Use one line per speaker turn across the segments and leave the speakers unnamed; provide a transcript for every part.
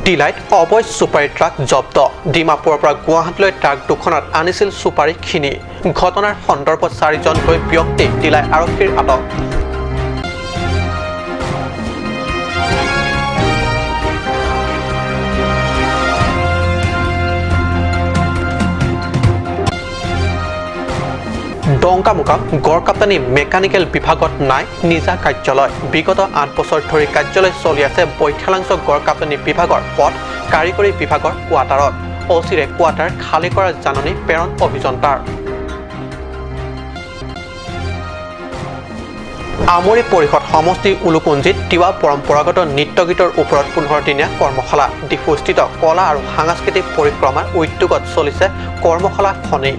ডিলাইত অবৈধ চুপাৰী ট্ৰাক জব্দ। ডিমাপুৰৰ পৰা গুৱাহাটীলৈ ট্ৰাক দুখনত আনিছিল চুপাৰীখিনি। ঘটনাৰ সন্দৰ্ভত চাৰিজনকৈ ব্যক্তিক ডিলাই আৰক্ষীৰ আটক। ডংকামোকাম গড়কাপ্তানি মেকানিকেল বিভাগত নাই নিজা কাৰ্যালয়। বিগত ৮ বছৰ ধৰি কাৰ্যালয় চলি আছে বৈঠালাংছ গড়কাপ্তানি বিভাগৰ পথ কাৰিকৰী বিভাগৰ কোৱাৰ্টাৰত। অচিৰে কোৱাৰ্টাৰ খালী কৰাৰ জাননী প্ৰেৰণ অভিযন্তাৰ। আমৰি পৰিষদ সমষ্টিৰ উলুকুঞ্জিত তিৱা পৰম্পৰাগত নৃত্য গীতৰ ওপৰত ১৫ দিনীয়া কৰ্মশালা। ডিফুস্থিত কলা আৰু সাংস্কৃতিক পৰিক্ৰমাৰ উদ্যোগত চলিছে কৰ্মশালাখনি।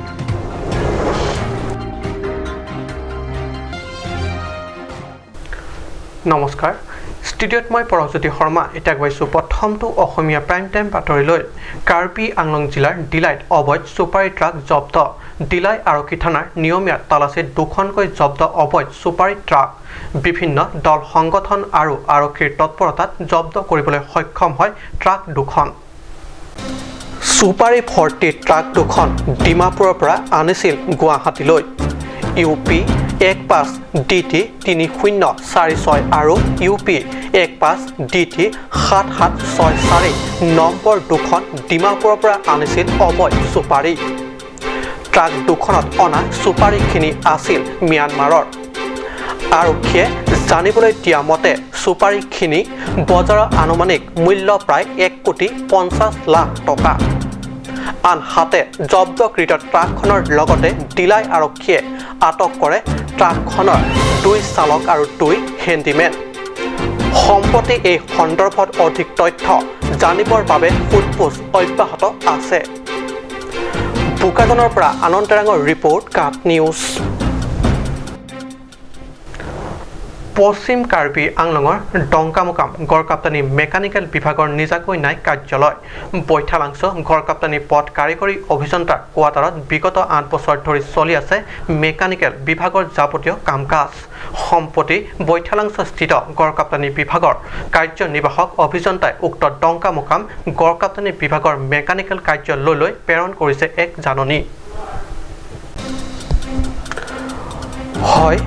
নমস্কাৰ, ষ্টুডিঅ'ত মই পৰশজ্যোতি শৰ্মা। এতিয়া গৈছোঁ প্ৰথমটো অসমীয়া প্ৰাইম টাইম বাতৰিলৈ। কাৰ্বি আংলং জিলাৰ ডিলাইত অবৈধ চুপাৰী ট্ৰাক জব্দ। ডিলাই আৰক্ষী থানাৰ নিয়মীয়া তালাচীত দুখনকৈ জব্দ অবৈধ চুপাৰী ট্ৰাক। বিভিন্ন দল সংগঠন আৰু আৰক্ষীৰ তৎপৰতাত জব্দ কৰিবলৈ সক্ষম হয় ট্ৰাক দুখন। চুপাৰী ভৰ্তি ট্ৰাক দুখন ডিমাপুৰৰ পৰা আনিছিল গুৱাহাটীলৈ। ইউ পি 15 ডি টি 3046 আৰু ইউ পি 15 ডি টি 7764 নম্বৰ দুখন ডিমাপুৰৰ পৰা আনিছিল অবৈধ চুপাৰী। ট্ৰাক দুখনত অনা চুপাৰীখিনি আছিল ম্যানমাৰৰ। আৰক্ষীয়ে জানিবলৈ দিয়া মতে চুপাৰীখিনি বজাৰৰ আনুমানিক মূল্য প্ৰায় ১ কোটি ৫০ লাখ টকা। আনহাতে জব্দকৃত ট্ৰাকখনৰ লগতে ডিলাই আৰক্ষীয়ে আটক কৰে ট্ৰাকখনৰ ২ চালক আৰু ২ হেণ্ডিমেন। সম্প্ৰতি এই সন্দৰ্ভত অধিক তথ্য জানিবৰ বাবে সোধপোছ অব্যাহত আছে। বোকাজানৰ পৰা আনন্দ তেৰাঙৰ ৰিপৰ্ট, কাট নিউজ। পশ্চিম কাৰ্বি আংলঙৰ ডংকামোকাম গড়কাপ্তানি মেকানিকেল বিভাগৰ নিজাকৈ নাই কাৰ্যালয়। বৈঠালাংছ গড়কাপ্তানি পথ কাৰিকৰী অভিযন্তাৰ কোৱাৰ্টাৰত বিগত ৮ বছৰ ধৰি চলি আছে মেকানিকেল বিভাগৰ যাৱতীয় কাম কাজ। সম্প্ৰতি বৈঠালাংছস্থিত গড়কাপ্তানি বিভাগৰ কাৰ্যনিৰ্বাহক অভিযন্তাই উক্ত ডংকামোকাম গড়কাপ্তানি বিভাগৰ মেকানিকেল কাৰ্যালয়লৈ প্ৰেৰণ কৰিছে এক জাননী। হয়,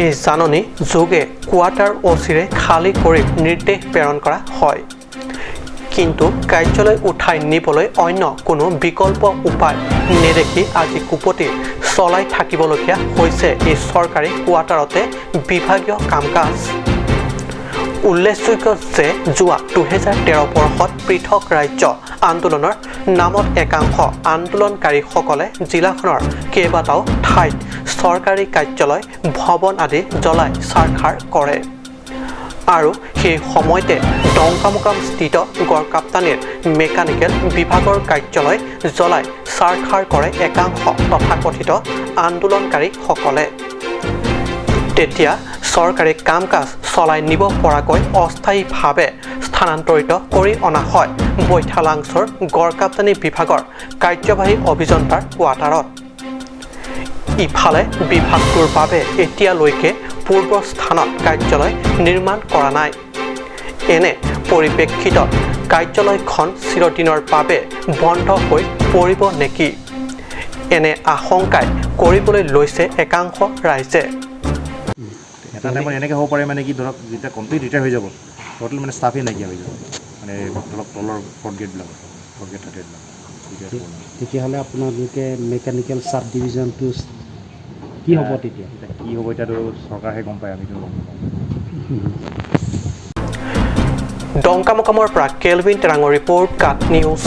এই জাননী যোগে কোৱাৰ্টাৰ অচিৰে খালী কৰি নিৰ্দেশ প্ৰেৰণ কৰা হয়। কিন্তু কাৰ্যালয় উঠাই নিবলৈ অন্য কোনো বিকল্প উপায় নেদেখি আজি কুপতি চলাই থাকিবলগীয়া হৈছে এই চৰকাৰী কোৱাৰ্টাৰতে বিভাগীয় কাম কাজ। উল্লেখযোগ্য যে যোৱা ২০১৩ বৰ্ষত পৃথক ৰাজ্য আন্দোলনৰ নামত একাংশ আন্দোলনকাৰীসকলে জিলাখনৰ কেইবাটাও ঠাইত চৰকাৰী কাৰ্যালয়, ভৱন আদি জ্বলাই ছাৰখাৰ কৰে আৰু সেই সময়তে ডংকামোকামস্থিত গড়কাপ্তানিৰ মেকানিকেল বিভাগৰ কাৰ্যালয় জ্বলাই ছাৰখাৰ কৰে একাংশ তথাকথিত আন্দোলনকাৰীসকলে। তেতিয়া চৰকাৰী কাম কাজ চলাই নিব পৰাকৈ অস্থায়ীভাৱে স্থানান্তৰিত কৰি অনা হয় বৈঠালাংছৰ গড়কাপ্তানি বিভাগৰ কাৰ্যবাহী অভিযন্তাৰ কোৱাৰ্টাৰত। ইফালে বিভাগটোৰ বাবে এতিয়ালৈকে পূৰ্ব স্থানত কাৰ্যালয় নিৰ্মাণ কৰা নাই। এনে পৰিপ্ৰেক্ষিতত কাৰ্যালয়খন চিৰদিনৰ বাবে বন্ধ হৈ পৰিব নেকি, এনে আশংকাই কৰিবলৈ লৈছে একাংশ ৰাইজে।
এটা টাইমত এনেকৈ হ'ব পাৰে, মানে কি ধৰক যেতিয়া কমপ্লিট ৰিটায়াৰ হৈ যাব, ট'টেল মানে ষ্টাফেই নাইকিয়া হৈ যাব, মানে ধৰক তলৰ ফ'ৰ্থ গ্ৰেডবিলাকৰ, ফ'ৰ্থ গ্ৰেড, থাৰ্ড গ্ৰেডবিলাক।
তেতিয়াহ'লে আপোনালোকে মেকানিকেল চাব ডিভিজনটো কি হ'ব তেতিয়া?
এতিয়া কি হ'ব এতিয়াতো চৰকাৰেহে গম পায়, আমিতো গম নাপাওঁ।
ডংকামোকামৰ পৰা কেলভিন তেৰাঙৰ ৰিপৰ্ট, কাট নিউজ।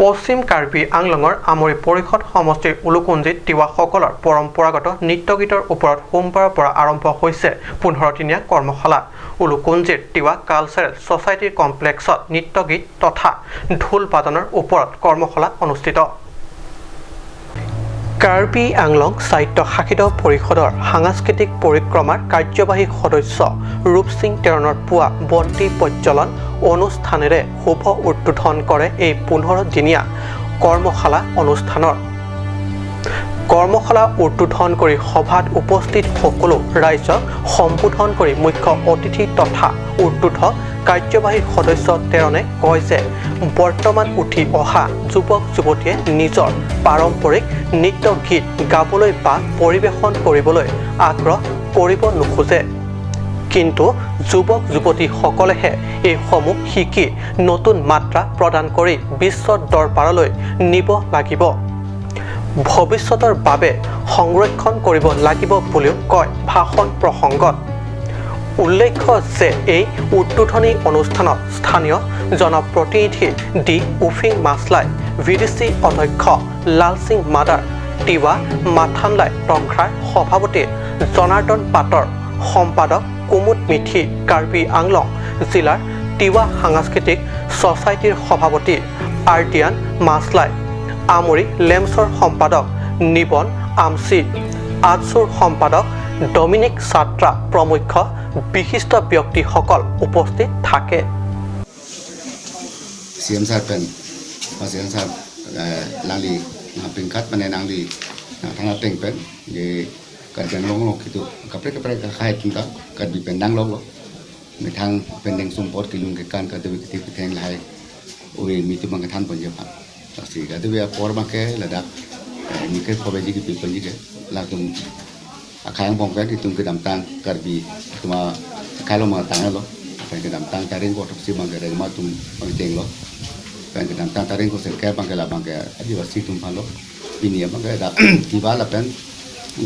পশ্চিম কাৰ্বি আংলঙৰ আমৰি পৰিষদ সমষ্টিৰ উলুকুঞ্জিত তিৱাসকলৰ পৰম্পৰাগত নৃত্য গীতৰ ওপৰত সোমবাৰৰ পৰা আৰম্ভ হৈছে ১৫ দিনীয়া কৰ্মশালা। উলুকুঞ্জিৰ তিৱা কালচাৰেল ছ'চাইটিৰ কমপ্লেক্সত নৃত্য গীত তথা ঢোল বাদনৰ ওপৰত কৰ্মশালা অনুষ্ঠিত। কাৰ্বি আংলং স্বায়ত্তশাসিত পৰিষদৰ সাংস্কৃতিক পৰিক্ৰমাৰ কাৰ্যবাহী সদস্য ৰূপ সিং টেৰণৰ পুৱা বন্তি প্ৰজ্বলন অনুষ্ঠানেৰে শুভ উদ্বোধন কৰে এই ১৫ দিনীয়া কৰ্মশালা অনুষ্ঠানৰ। কৰ্মশালা উদ্বোধন কৰি সভাত উপস্থিত সকলো ৰাইজক সম্বোধন কৰি মুখ্য অতিথি তথা উদ্বোধক কাৰ্যবাহী সদস্য তেৰণে কয় যে বৰ্তমান উঠি অহা যুৱক যুৱতীয়ে নিজৰ পাৰম্পৰিক নৃত্য গীত গাবলৈ বা পৰিৱেশন কৰিবলৈ আগ্ৰহ কৰিব নোখোজে, কিন্তু যুৱক যুৱতীসকলেহে এইসমূহ শিকি নতুন মাত্ৰা প্ৰদান কৰি বিশ্ব দৰবাৰলৈ নিব লাগিব, ভৱিষ্যতৰ বাবে সংৰক্ষণ কৰিব লাগিব বুলিও কয় ভাষণ প্ৰসংগত। উল্লেখ্য যে এই উদ্বোধনী অনুষ্ঠানত স্থানীয় জনপ্ৰতিনিধি ডি উফিং মাছলাই, ভিডিচি অধ্যক্ষ লালসিং মাদাৰ, তিৱা মাথানলাই টংখ্ৰাৰ সভাপতি জনাৰ্দন পাটৰ, সম্পাদক কুমুদ মিথি, কাৰ্বি আংলং জিলাৰ তিৱা সাংস্কৃতিক ছ'চাইটিৰ সভাপতি আৰ্ডিয়ান মাছলাই, আমৰি লেমছৰ সম্পাদক নিবন আমচি, আটছুৰ সম্পাদক ডমিনিক ছাত্ৰা প্ৰমুখ্য বিশিষ্ট ব্যক্তিসকল উপস্থিত থাকে।
CM sar pen CM sar lang li pingkat mane nang li thana teng pen ye kan long long kitu kapre kapre ka khai tunta kat bi pen dang long lo me thang pen deng sum pot kilung ke kan ka debi ki theng lai oi mi tu bang than pon je pha si ka debi por ma ke ladak ni ke khobe ji ki pi pon ji ke la tum akhayang bong ka ki tum ke dam tang kar bi tuma khai lo ma tang lo pen ke dam tang taring ko si bang ke ma tum bang teng lo pen ke dam tang taring ko sel ke bang ke la bang ke adivasi tum pha lo pini bang ke da ti ba la pen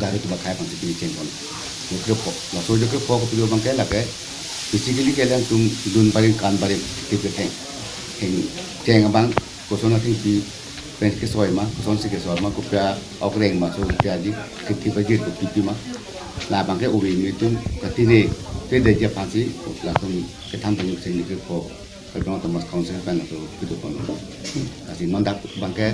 gari tu bakai bang si cheng kon jokre pho la so jokre pho ko pio bang ke la ke basically ke lang tum dun paring kan paring ti ke theng theng cheng bang ko so na thing pi pen ke soi ma ko son si ke soi ma ko pya ok reng ma so pya ji ke ti ba ji ko pi pi ma la bang ke ubi ni tum ka ti ne te de ja pa si la tum ke tham pa ni se ni ke pho ka dong Thomas Council pen la so pi tu kon asi non dak bang ke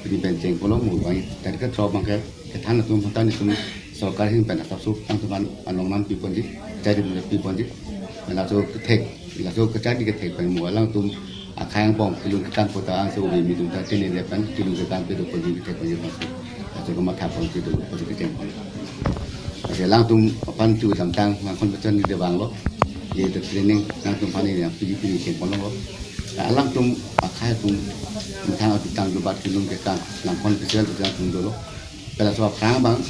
pi pen cheng ko lo mu bang tar ke tro bang ke than tum tan tum sarkar hin pen ta su tang tu ban anong nam pi pon ji chai di pi pon ji la so thek la so ka chai di ke thek pen mu lang tum akhayang bong kilung ke kan pota ang so bi mi tum ta tin ne pen kilung ke kan pe do pon ji ke thek pon ji pa su so ko ma tha pon ji do pon ji ke cheng pon se lang tum pan chu tam tang ma kon pa chen ni de bang lo ye de training lang tum pan ni pi pi cheng pon lo lang tum akhaya tum thang atu tang du bat kilung ke kan lang kon pe sel tu tum do lo pela so prang bang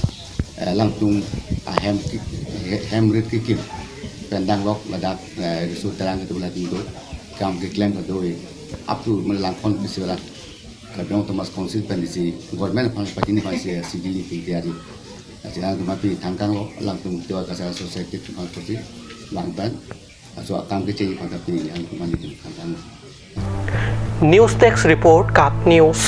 lang tum hem hem rit ki kim pendang lok ladak risu terang itu la tum do kam ke claim do up to man lang kon pe sel ka dong Thomas Council pen si government phan pa ni pa si si ji ni tiari lang tum pi thangkang lo lang tum tiwa ka sa society tum ko si lang ban so kam ke chei phan ta pi lang tum ani tum thangkang.
News desk report, Kaat news.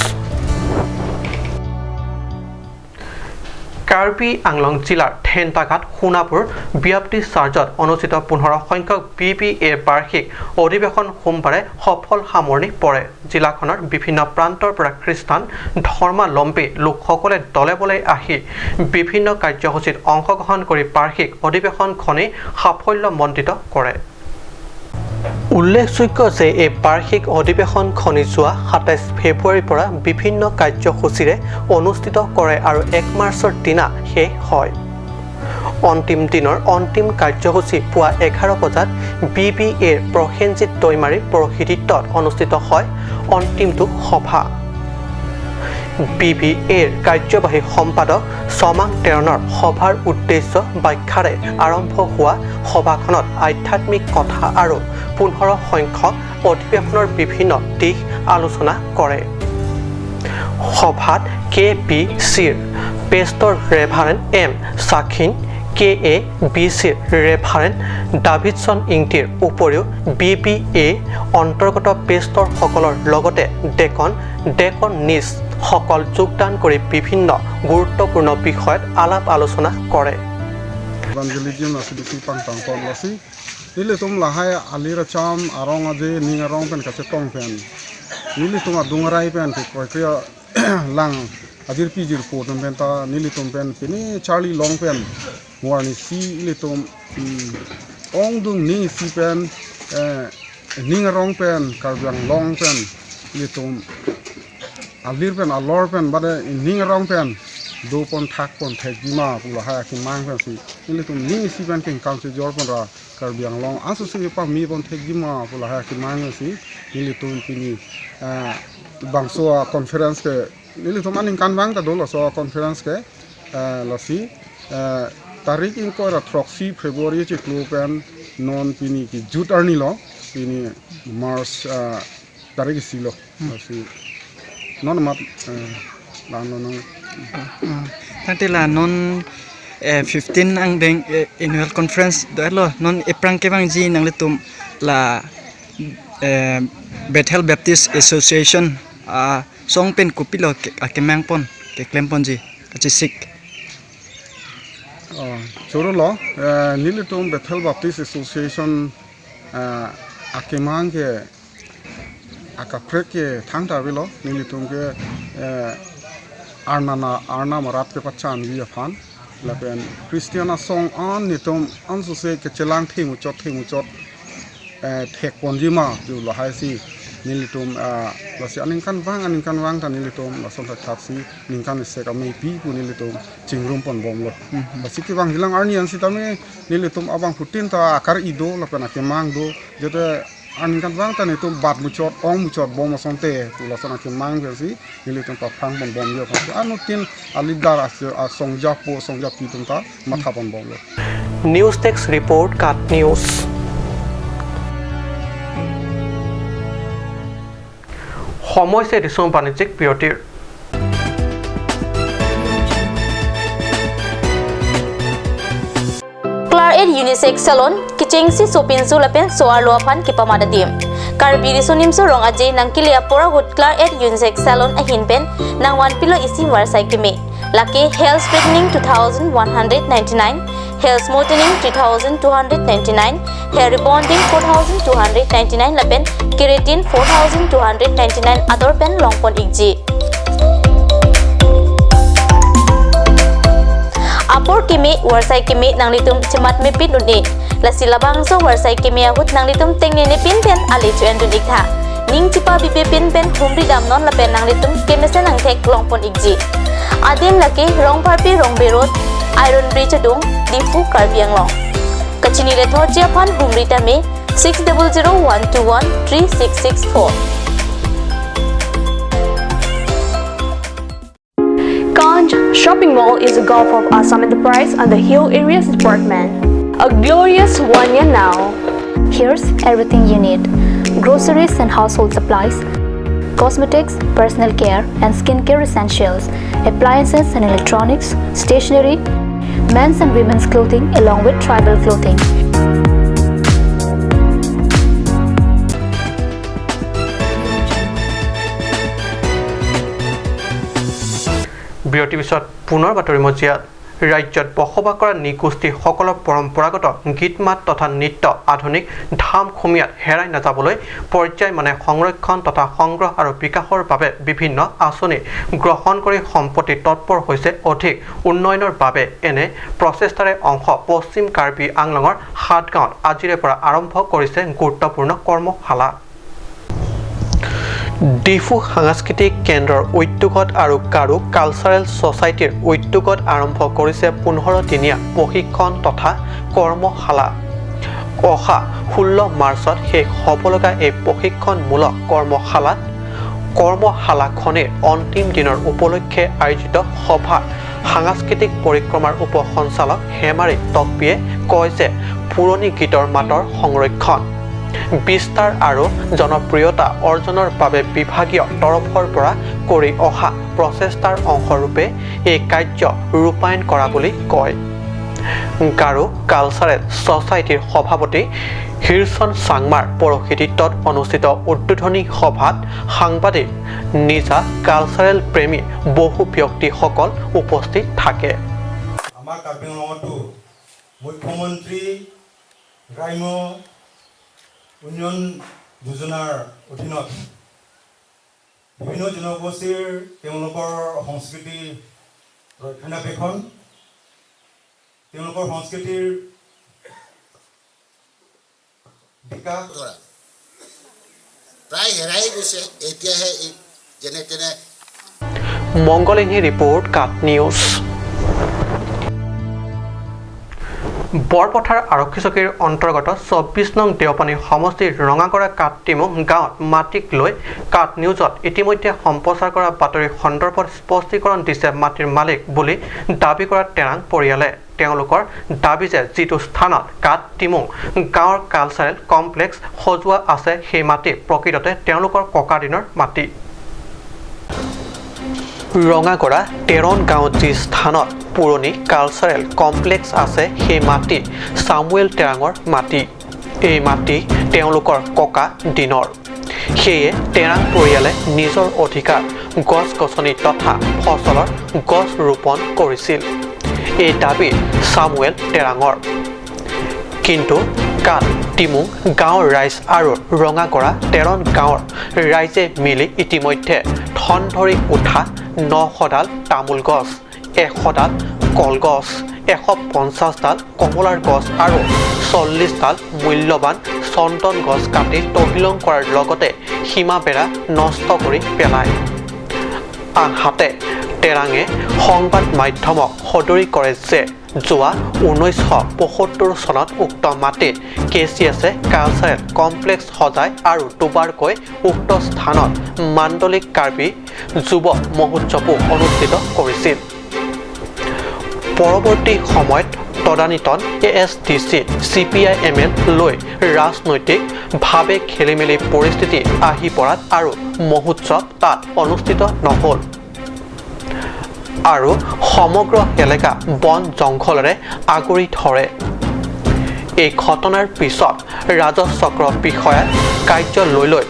Karbi Anglong জিলাৰ ঠেন্টাঘাট সোণাপুৰ ব্যাপ্তি চাৰ্জত অনুষ্ঠিত 15 সংখ্যক B B এৰ বাৰ্ষিক অধিৱেশন সোমবাৰে সফল সামৰণি পৰে। জিলাখনৰ বিভিন্ন প্ৰান্তৰ পৰা খ্ৰীষ্টান ধৰ্মাৱলম্বী লোকসকলে দলে বলে আহি বিভিন্ন কাৰ্যসূচীত অংশগ্ৰহণ কৰি বাৰ্ষিক অধিৱেশনখনি সাফল্যমণ্ডিত কৰে। উল্লেখযোগ্য যে এই বাৰ্ষিক অধিৱেশনখনি যোৱা 27 ফেব্ৰুৱাৰীৰ পৰা বিভিন্ন কাৰ্যসূচীৰে অনুষ্ঠিত কৰে আৰু 1 মাৰ্চৰ দিনা শেষ হয়। অন্তিম দিনৰ অন্তিম কাৰ্যসূচী পুৱা 11 বজাত বি বি এৰ প্ৰসেনজিৎ দৈমাৰীৰ পৌৰোহিত্যত অনুষ্ঠিত হয় অন্তিমটো সভা। বি বি এৰ কাৰ্যবাহী সম্পাদক ছমাং টেৰণৰ সভাৰ উদ্দেশ্য ব্যাখ্যাৰে আৰম্ভ হোৱা সভাখনত আধ্যাত্মিক কথা আৰু 15 সংখ্যক অধিৱেশনৰ বিভিন্ন দিশ আলোচনা কৰে। সভাত কে বি চিৰ pastor reverend M Sakhin, K A B চিৰ ৰেভাৰেণ্ড ডাভিডছন ইংটিৰ উপৰিও বি বি এ অন্তৰ্গত পেষ্টৰসকলৰ লগতে ডেকন ডেকন নিজসকল যোগদান কৰি বিভিন্ন গুৰুত্বপূৰ্ণ বিষয়ত আলাপ আলোচনা কৰে।
Nili tum lahai alira cham arong aje ning arong pen kache tong pen nili tum adungarai pen ke koi kya lang adir pijir po tum pen ta nili tum pen pini Charlie long pen muarni si ili tum ong dung ni si pen ning arong pen karbyang long pen ili tum alir pen alor pen bade ning rong pen do pon thak pon thek jima pula ha ki mang pen si nilitum ning si pen king council jor pon ra Karbi Anglong asu si pa mi pon thek jima pula ha ki mang si nilitum pini bangso conference ke nilitum aning kan bang ta do lo so conference ke lasi tarik in ko ra troxy February chi klo pen non pini ki jut arni lo pini March tarik si lo lasi non mat la non
tante la non 15 ang deng annual conference do lo non eprang ke bang ji nang letum la Bethel Baptist Association song pen kupilo ke mang pon ke klem pon ji kachi sik
choro lo nilitum Bethel Baptist Association akemang ke akaprek ke thang ta lo nilitum ke arna na arna marat ke pachan wi afan lapen Christiana song an nitum an su se ke chelang themu chot thek ponjima ju lo hai si nilitum lasi aning kan wang ta nilitum lason thak si ningkan se ka me pi pu nilitum chingrum pon bom lo lasi ki bang hilang arni an si tame nilitum abang putin ta akar ido lapen akemang do jete aning kan wang ta nitum bat muchot ong muchot bom ason te pu lason akemang si nilitum pa phang pon bom yo anu tin alidar as songja po songja pi tum ta matha pon bom lo.
News desk report cut news. সময় দিছোঁ বাণিজ্যিক বিৰতিৰ।
Klar ed unisex salon kichengsi sopinsu lapen soar loafan kipamadadim karbi risonim so rong aje nangkile apora hut klar ed unisex salon ahin pen nangwan pilo isi warsai kime laki hair straightening 2199, hair smoothening 3299, hair rebonding 4299 lapen keratin 4299 other pen longpon ikji. Apor kimi warsai kimi nanglitum cemat mepin unni lasi labang so warsai kimi ahut nanglitum tengne ne pin pen ali chuen dun ikha ning chipa bibe pin pen humri dam non lapen nanglitum kemesen angthek longpon ikji. Adim laki rong parpi rong berot iron bridge dung Diphu Karbi Anglong kachini le thochia phan humri tame 6001213664.
Ganj Shopping Mall is a Gulf of Assam Enterprise and the Hill Areas Department. A glorious 1 year now.
Here's everything you need: groceries and household supplies, cosmetics, personal care and skincare essentials, appliances and electronics, stationery, men's and women's clothing along with tribal clothing.
বিৰতিৰ পিছত পুনৰ বাতৰি মজিয়াত ৰাজ্যত বসবাস কৰা নিগোষ্ঠীসকলৰ পৰম্পৰাগত গীত মাত তথা নৃত্য আধুনিক ধামখুমীয়াত হেৰাই নাযাবলৈ পৰ্যায় মানে সংৰক্ষণ তথা সংগ্ৰহ আৰু বিকাশৰ বাবে বিভিন্ন আঁচনি গ্ৰহণ কৰি সম্প্ৰতি তৎপৰ হৈছে অধিক উন্নয়নৰ বাবে। এনে প্ৰচেষ্টাৰে অংশ পশ্চিম কাৰ্বি আংলঙৰ সাতগাঁৱত আজিৰে পৰা আৰম্ভ কৰিছে গুৰুত্বপূৰ্ণ কৰ্মশালা। ডিফু সাংস্কৃতিক কেন্দ্ৰৰ উদ্যোগত আৰু গাৰো কালচাৰেল ছ'চাইটিৰ উদ্যোগত আৰম্ভ কৰিছে 15 দিনীয়া প্ৰশিক্ষণ তথা কৰ্মশালা। অহা 16 মাৰ্চত শেষ হ'ব লগা এই প্ৰশিক্ষণমূলক কৰ্মশালাখনিৰ অন্তিম দিনৰ উপলক্ষে আয়োজিত সভাত সাংস্কৃতিক পৰিক্ৰমাৰ উপ সঞ্চালক হেমাৰী টকবিয়ে কয় যে পুৰণি গীতৰ মাতৰ সংৰক্ষণ, বিস্তাৰ আৰু জনপ্ৰিয়তা অৰ্জনৰ বাবে বিভাগীয় তৰফৰ পৰা কৰি অহা প্ৰচেষ্টাৰ অংশৰূপে এই কাৰ্য ৰূপায়ণ কৰা বুলি কয়। গাৰো কালচাৰেল ছ'চাইটিৰ সভাপতি হিৰচন চাংমাৰ পৌৰোহিত্যত অনুষ্ঠিত উদ্বোধনী সভাত সাংবাদিক, নিজা কালচাৰেল প্ৰেমী বহু ব্যক্তিসকল উপস্থিত থাকে।
আমাৰ কাৰ্বি আংলঙতো মুখ্যমন্ত্ৰী গ্ৰাম্য উন্নয়ন যোজনাৰ অধীনত বিভিন্ন জনগোষ্ঠীৰ তেওঁলোকৰ সংস্কৃতি ৰক্ষণাবেক্ষণ, তেওঁলোকৰ সংস্কৃতিৰ বিকাশ
প্ৰায় হেৰাই গৈছে। এতিয়াহে এই যেনে তেনে
মংগলিনী ৰিপৰ্ট, কাট নিউজ। বৰপথাৰ আৰক্ষী চকীৰ অন্তৰ্গত 24 নং দেওপানী সমষ্টিৰ ৰঙাগড়া কাঠটিমুখ গাঁৱত মাটিক লৈ কাট নিউজত ইতিমধ্যে সম্প্ৰচাৰ কৰা বাতৰি সন্দৰ্ভত স্পষ্টীকৰণ দিছে মাটিৰ মালিক বুলি দাবী কৰা টেৰাং পৰিয়ালে। তেওঁলোকৰ দাবী যে যিটো স্থানত কাঠটিমুং গাঁৱৰ কালচাৰেল কমপ্লেক্স সজোৱা আছে সেই মাটি প্ৰকৃততে তেওঁলোকৰ ককাদিনৰ মাটি। ৰঙাগড়া টেৰণ গাঁৱত যি স্থানত পুৰণি কালচাৰেল কমপ্লেক্স আছে সেই মাটি চামুৱেল টেৰাঙৰ মাটি। এই মাটি তেওঁলোকৰ ককা দিনৰ। সেয়ে টেৰাং পৰিয়ালে নিজৰ অধিকাৰ গছ গছনি তথা ফচলৰ গছ ৰোপণ কৰিছিল। এই দাবী চামুৱেল টেৰাঙৰ। কিন্তু কাঠটিমুং গাঁৱৰ ৰাইজ আৰু ৰঙাগড়া টেৰণ গাঁৱৰ ৰাইজে মিলি ইতিমধ্যে ঠন ধৰি উঠা 900ডাল তামোল গছ, 100ডাল কলগছ, 150ডাল কমলাৰ গছ আৰু 40ডাল মূল্যৱান চন্দন গছ কাটি তহিলং কৰাৰ লগতে সীমা বেৰা নষ্ট কৰি পেলায়। আনহাতে টেৰাঙে সংবাদ মাধ্যমক সদৰি কৰে যে যোৱা 1975 চনত উক্ত মাটিত KCSে কালচাৰেল কমপ্লেক্স সজায় আৰু দুবাৰকৈ উক্ত স্থানত মাণ্ডলিক কাৰ্বি যুৱ মহোৎসৱো অনুষ্ঠিত কৰিছিল। পৰৱৰ্তী সময়ত তদানীতন ASDC CPIML লৈ ৰাজনৈতিকভাৱে খেলিমেলি পৰিস্থিতি আহি পৰাত আৰু মহোৎসৱ তাত অনুষ্ঠিত নহ'ল আৰু সমগ্ৰ এলেকা বন জংঘলেৰে আগুৰি ধৰে। এই ঘটনাৰ পিছত ৰাজহ চক্ৰ বিষয়াৰ কাৰ্যালয়লৈ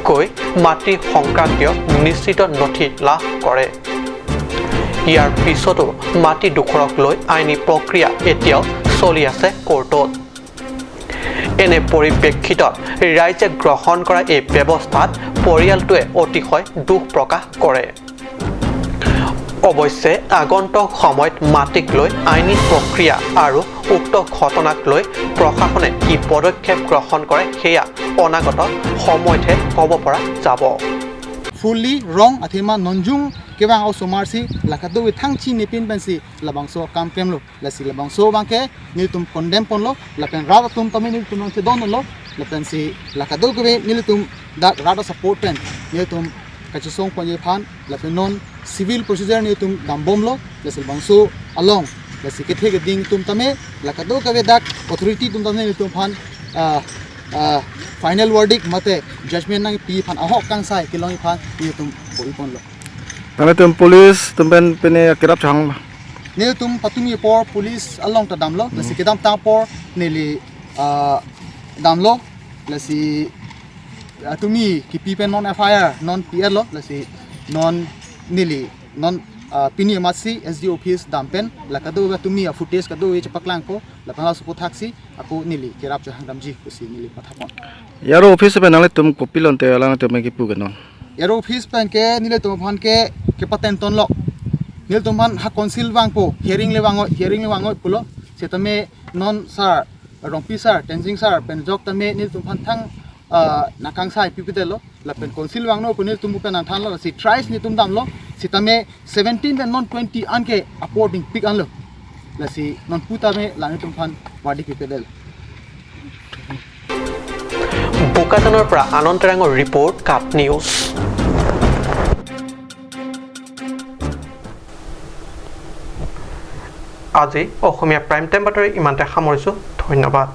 গৈ মাটি সংক্ৰান্তীয় নিশ্চিত নথি লাভ কৰে। ইয়াৰ পিছতো মাটি ডোখৰক লৈ আইনী প্ৰক্ৰিয়া এতিয়াও চলি আছে কোৰ্টত। এনে পৰিপ্ৰেক্ষিতত ৰাইজে গ্ৰহণ কৰা এই ব্যৱস্থাত পৰিয়ালটোৱে অতিশয় দুখ প্ৰকাশ কৰে। অৱশ্যে আগন্তুক সময়ত মাটিক লৈ আইনী প্ৰক্ৰিয়া আৰু উক্ত ঘটনাক লৈ প্ৰশাসনে কি পদক্ষেপ গ্ৰহণ কৰে সেয়া অনাগত সময়তহে ক'ব পৰা যাব।
Fully wrong athema nonjung kebang au somarsi lakadu thangchi nipin pensi labangso kam kremlo lasi labangso bangke niltum condemn ponlo lapen rada tum tami niltum nangche donlo lapen si lakadu ke niltum da rada support pen niltum kachisong ponye phan lapen non civil procedure niltum dambomlo lasi bangso along lasi kethe ke ding tum tame lakadu ke dak authority tum tame niltum phan final verdict mate judgment nang pi phan ahok kang sai kilong phan ni tum boi pon lo
tame tum police tum pen pene kirap chang
ne tum patumi por police along ta damlo lasi kedam ta por neli damlo lasi tumi ki pi pen non FIR non PL lo lasi non neli non pini masi SD office dampen lakadu ga tumi a footage kadu e chapaklang ko lapana supo thaksi ako nili kerap chang damji kusi nili pathapon
yaro office pe nale tum copy lon te ala tum ki pu genon
yaro office pen ke nile tum phan ke ke paten ton lo nil tum phan ha council wang po hearing le wango pulo se tame non sir Rongpi sir Tenzing sir pen jok tame nil tum phan thang nakang sai pipitelo lapen council wang no kunil tum pen than lo si tries ni tum dam lo si tame 17 and non 20 anke apporting pick an lo la si non puta me la ni tum phan wadi pipedel.
বোকাজানৰ পৰা আনন্দ টেৰাঙৰ report, কাট news. আজি অসমীয়া prime time বাতৰি ইমানতে সামৰিছোঁ। ধন্যবাদ।